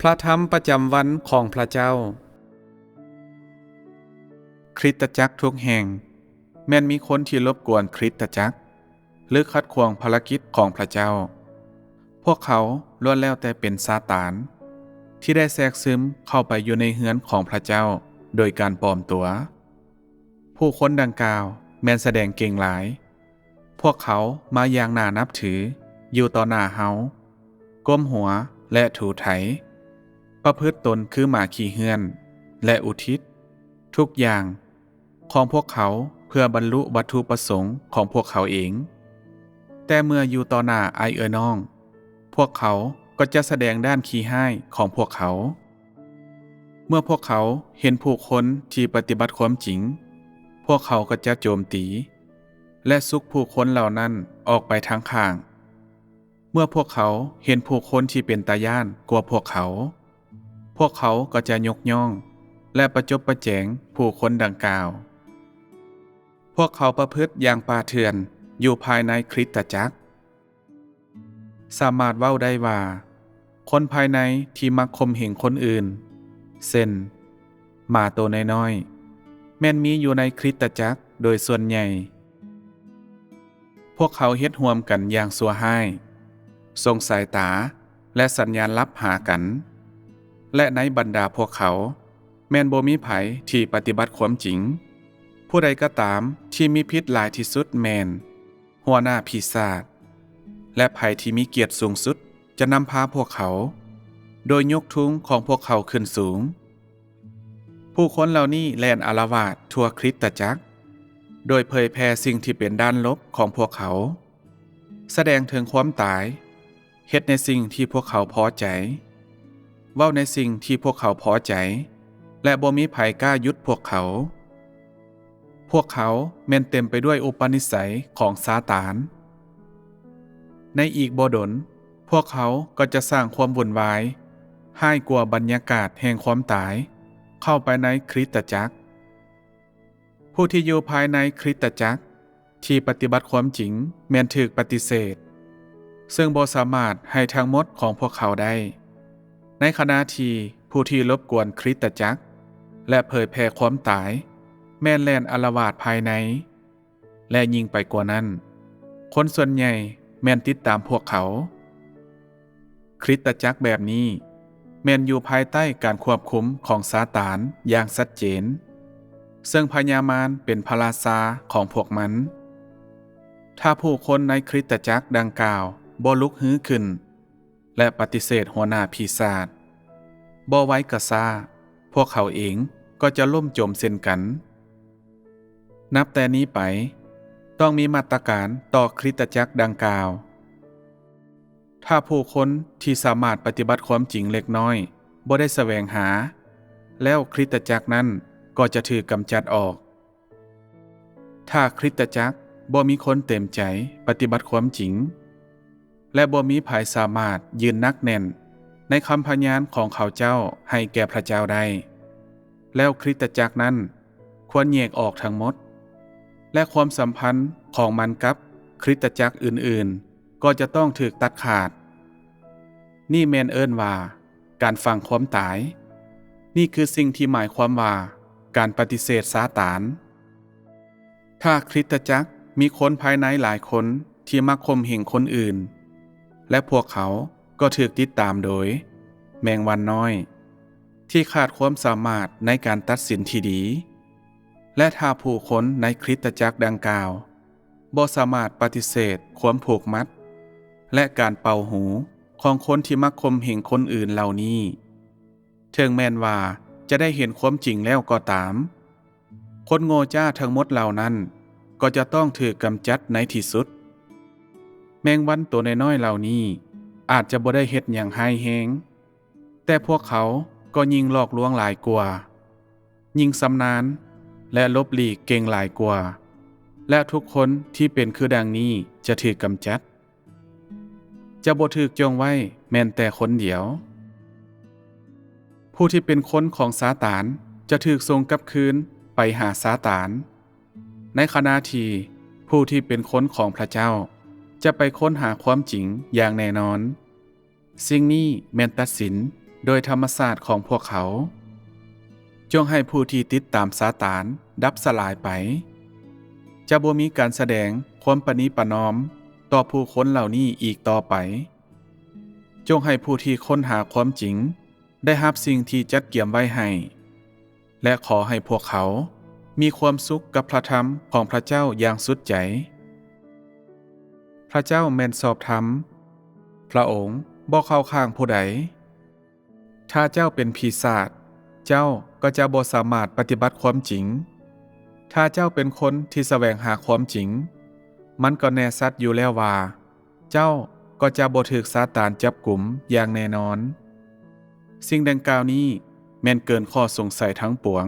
ພະທຳປະຈຳວັນຂອງພະເຈົ້າ. ຄຣິສຕະຈັກທຸກແຫ່ງແມ່ນມີຄົນທີ່ລົບກວນຄຣິສຕະຈັກ ຫຼື ຂັດຂວາງພາລະກິດຂອງພະເຈົ້າ. ພວກເຂົາລ້ວນແລ້ວແຕ່ເປັນຊາຕານ ທີ່ໄດ້ແຊກຊຶມເຂົ້າໄປຢູ່ໃນເຮືອນຂອງພະເຈົ້າໂດຍການປອມຕົວ. ຜູ້ຄົນດັ່ງກ່າວແມ່ນສະແດງເກັ່ງຫຼາຍ. ພວກເຂົາມາຢ່າງໜ້ານັບຖືຢູ່ຕໍ່ໜ້າເຮົາ, ກົ້ມຫົວ ແລະ ຖູໄຖ, ປະພຶດຕົນຄືໝາຂີ້ເຫື່ອນ ແລະ ອຸທິດທຸກຢ່າງຂອງພວກເຂົາເພື່ອບັນລຸວັດຖຸປະສົງຂອງພວກເຂົາເອງ. ແຕ່ເມື່ອຢູ່ຕໍ່ໜ້າອ້າຍເອື້ອຍນ້ອງ, ພວກເຂົາກໍຈະສະແດງດ້ານຂີ້ຮ້າຍຂອງພວກເຂົາ. ເມື່ອພວກເຂົາເຫັນຜູ້ຄົນທີ່ປະຕິບັດຄວາມຈິງ, ພວກເຂົາກໍຈະໂຈມຕີ ແລະ ຊຸກຜູ້ຄົນເຫຼົ່ານັ້ນອອກໄປທາງຂ້າງ. ເມື່ອພວກເຂົາເຫັນຜູ້ຄົນທີ່ເປັນຕາຢ້ານກວ່າພວກເຂົາ, ພວກເຂົາກໍຈະຍົກຍ້ອງ ແລະ ປະຈົບປະແຈງຜູ້ຄົນດັ່ງກ່າວ. ພວກເຂົາປະພຶດຢ່າງປ່າເຖື່ອນຢູ່ພາຍໃນຄຣິສຕະຈັກ. ສາມາດເວົ້າໄດ້ວ່າ ຄົນພາຍໃນທີ່ມັກຂົ່ມເຫງຄົນອື່ນ, ເຊັ່ນ ໝາໂຕນ້ອຍໆ, ແມ່ນມີຢູ່ໃນຄຣິສຕະຈັກໂດຍສ່ວນໃຫຍ່. ພວກເຂົາເຮັດຮ່ວມກັນຢ່າງຊົ່ວຮ້າຍ, ສົ່ງສາຍຕາ ແລະ ສັນຍານລັບຫາກັນ, ແລະ ໃນບັນດາພວກເຂົາ ແມ່ນບໍ່ມີໃຜທີ່ປະຕິບັດຄວາມຈິງ. ຜູ້ໃດກໍຕາມທີ່ມີພິດຫຼາຍທີ່ສຸດແມ່ນ ຫົວໜ້າປີສາດ ແລະ ໃຜທີ່ມີກຽດສູງສຸດຈະນຳພາພວກເຂົາ ໂດຍຍົກທຸງຂອງພວກເຂົາຂຶ້ນສູງ. ຜູ້ຄົນເຫຼົ່ານີ້ແລ່ນອາລະວາດທົ່ວຄຣິສຕະຈັກ ໂດຍເຜີຍແຜ່ສິ່ງທີ່ເປັນດ້ານລົບຂອງພວກເຂົາ, ສະແດງເຖິງຄວາມຕາຍ, ເຮັດໃນສິ່ງທີ່ພວກເຂົາພໍໃຈ, ເວົ້າໃນສິ່ງທີ່ພວກເຂົາພໍໃຈ ແລະ ບໍ່ມີໃຜກ້າຢຸດພວກເຂົາ. ພວກເຂົາແມ່ນເຕັມໄປດ້ວຍອຸປະນິໄສຂອງຊາຕານ. ໃນອີກບໍ່ດົນ, ພວກເຂົາກໍຈະສ້າງຄວາມວຸ່ນວາຍຮ້າຍກວ່າບັນຍາກາດແຫ່ງຄວາມຕາຍເຂົ້າໄປໃນຄຣິສຕະຈັກ. ຜູ້ທີ່ຢູ່ພາຍໃນຄຣິສຕະຈັກທີ່ປະຕິບັດຄວາມຈິງແມ່ນຖືກປະຕິເສດ, ເຊິ່ງບໍ່ສາມາດໃຫ້ທັງໝົດຂອງພວກເຂົາໄດ້, ໃນຂະນະທີ່ຜູ້ທີ່ລົບກວນຄຣິສຕະຈັກ ແລະ ເຜີຍແຜ່ຄວາມຕາຍ ແມ່ນແລ່ນອາລະວາດພາຍໃນ, ແລະ ຍິ່ງໄປກວ່ານັ້ນ, ຄົນສ່ວນໃຫຍ່ແມ່ນຕິດຕາມພວກເຂົາ. ຄຣິສຕະຈັກແບບນີ້ແມ່ນຢູ່ພາຍໃຕ້ການຄວບຄຸມຂອງຊາຕານຢ່າງຊັດເຈນ, ເຊິ່ງພະຍາມານເປັນພະລາຊາຂອງພວກມັນ. ຖ້າຜູ້ຄົນໃນຄຣິສຕະຈັກດັ່ງກ່າວບໍ່ລຸກຮືຂຶ້ນ ແລະ ປະຕິເສດຫົວໜ້າປີສາດ, ບໍ່ໄວກໍຊ້າ, ພວກເຂົາເອງກໍຈະລົ້ມຈົມເຊັ່ນກັນ. ນັບແຕ່ນີ້ໄປ, ຕ້ອງມີມາດຕະການຕໍ່ຄຣິສຕະຈັກດັ່ງກ່າວ. ຖ້າຜູ້ຄົນທີ່ສາມາດປະຕິບັດຄວາມຈິງເລັກນ້ອຍບໍ່ໄດ້ສະແຫວງຫາ, ແລ້ວຄຣິສຕະຈັກນັ້ນກໍຈະຖືກກຳຈັດອອກ. ຖ້າຄຣິສຕະຈັກບໍ່ມີຄົນເຕັມໃຈປະຕິບັດຄວາມຈິງ, ແລະ ບໍ່ມີໃຜສາມາດຢືນໜັກແໜ້ນໃນຄຳພະຍານຂອງເຂົາເຈົ້າໃຫ້ແກ່ພະເຈົ້າໄດ້, ແລ້ວຄຣິສຕະຈັກນັ້ນຄວນແຍກອອກທັງໝົດ, ແລະ ຄວາມສຳພັນຂອງມັນກັບຄຣິສຕະຈັກອື່ນໆກໍຈະຕ້ອງຖືກຕັດຂາດ. ນີ້ແມ່ນເອີ້ນວ່າການຝັງຄວາມຕາຍ. ນີ້ຄືສິ່ງທີ່ໝາຍຄວາມວ່າການປະຕິເສດຊາຕານ. ຖ້າຄຣິສຕະຈັກມີຄົນພາຍໃນຫຼາຍຄົນທີ່ມັກຂົ່ມເຫງຄົນອື່ນ, ແລະ ພວກເຂົາກໍຖືກຕິດຕາມໂດຍແມງວັນນ້ອຍທີ່ຂາດຄວາມສາມາດໃນການຕັດສິນທີ່ດີ, ແລະ ຖ້າຜູ້ຄົນໃນຄຣິສຕະຈັກດັ່ງກ່າວບໍ່ສາມາດປະຕິເສດຄວາມຜູກມັດ ແລະ ການເປົ່າຫູຂອງຄົນທີ່ມັກຂົ່ມເຫງຄົນອື່ນເຫຼົ່ານີ້, ເຖິງແມ່ນວ່າຈະໄດ້ເຫັນຄວາມຈິງແລ້ວກໍຕາມ, ຄົນໂງ່ຈ້າທັງໝົດເຫຼົ່ານັ້ນກໍຈະຕ້ອງຖືກກຳຈັດໃນທີ່ສຸດ. ແມງວັນໂຕນ້ອຍໆເຫຼົ່ານີ້ອາດຈະບໍ່ໄດ້ເຮັດຫຍັງຮ້າຍແຮງ, ແຕ່ພວກເຂົາກໍຍິ່ງຫຼອກລວງຫຼາຍກວ່າ, ຍິ່ງຊຳນານ ແລະ ຫຼົບຫຼີກເກັ່ງຫຼາຍກວ່າ, ແລະ ທຸກຄົນທີ່ເປັນຄືດັ່ງນີ້ຈະຖືກກຳຈັດ. ຈະບໍ່ຖືກຈົ່ງໄວ້ແມ່ນແຕ່ຄົນດຽວ. ຜູ້ທີ່ເປັນຄົນຂອງຊາຕານຈະຖືກສົ່ງກັບຄືນໄປຫາຊາຕານ, ໃນຂະນະທີ່ຜູ້ທີ່ເປັນຄົນຂອງພະເຈົ້າຈະໄປຄົ້ນຫາຄວາມຈິງຢ່າງແນ່ນອນ. ສິ່ງນີ້ແມ່ນຕັດສິນ ໂດຍທຳມະຊາດຂອງພວກເຂົາ. ຈົ່ງໃຫ້ຜູ້ທີ່ຕິດຕາມຊາຕານດັບສະຫຼາຍໄປ. ຈະບໍ່ມີການສະແດງຄວາມປະນີປະນອມຕໍ່ຜູ້ຄົນເຫຼົ່ານີ້ອີກຕໍ່ໄປ. ຈົ່ງໃຫ້ຜູ້ທີ່ຄົ້ນຫາຄວາມຈິງໄດ້ຮັບສິ່ງທີ່ຈັດກຽມໄວ້ໃຫ້ ແລະ ຂໍໃຫ້ພວກເຂົາມີຄວາມສຸກກັບພະທຳຂອງພະເຈົ້າຢ່າງສຸດໃຈ. ພະເຈົ້າແມ່ນຊອບທຳ, ພະອົງບໍ່ເຂົ້າຂ້າງຜູ້ໃດ. ຖ້າເຈົ້າເປັນປີສາດ, ເຈົ້າກໍຈະບໍ່ສາມາດປະຕິບັດຄວາມຈິງ. ຖ້າເຈົ້າເປັນຄົນທີ່ສະແຫວງຫາຄວາມຈິງ, ມັນກໍແນ່ຊັດຢູ່ແລ້ວວ່າ ເຈົ້າກໍຈະບໍ່ຖືກຊາຕານຈັບກຸມຢ່າງແນ່ນອນ. ສິ່ງດັ່ງກ່າວນີ້ແມ່ນເກີນຂໍ້ສົງໄສທັງປວງ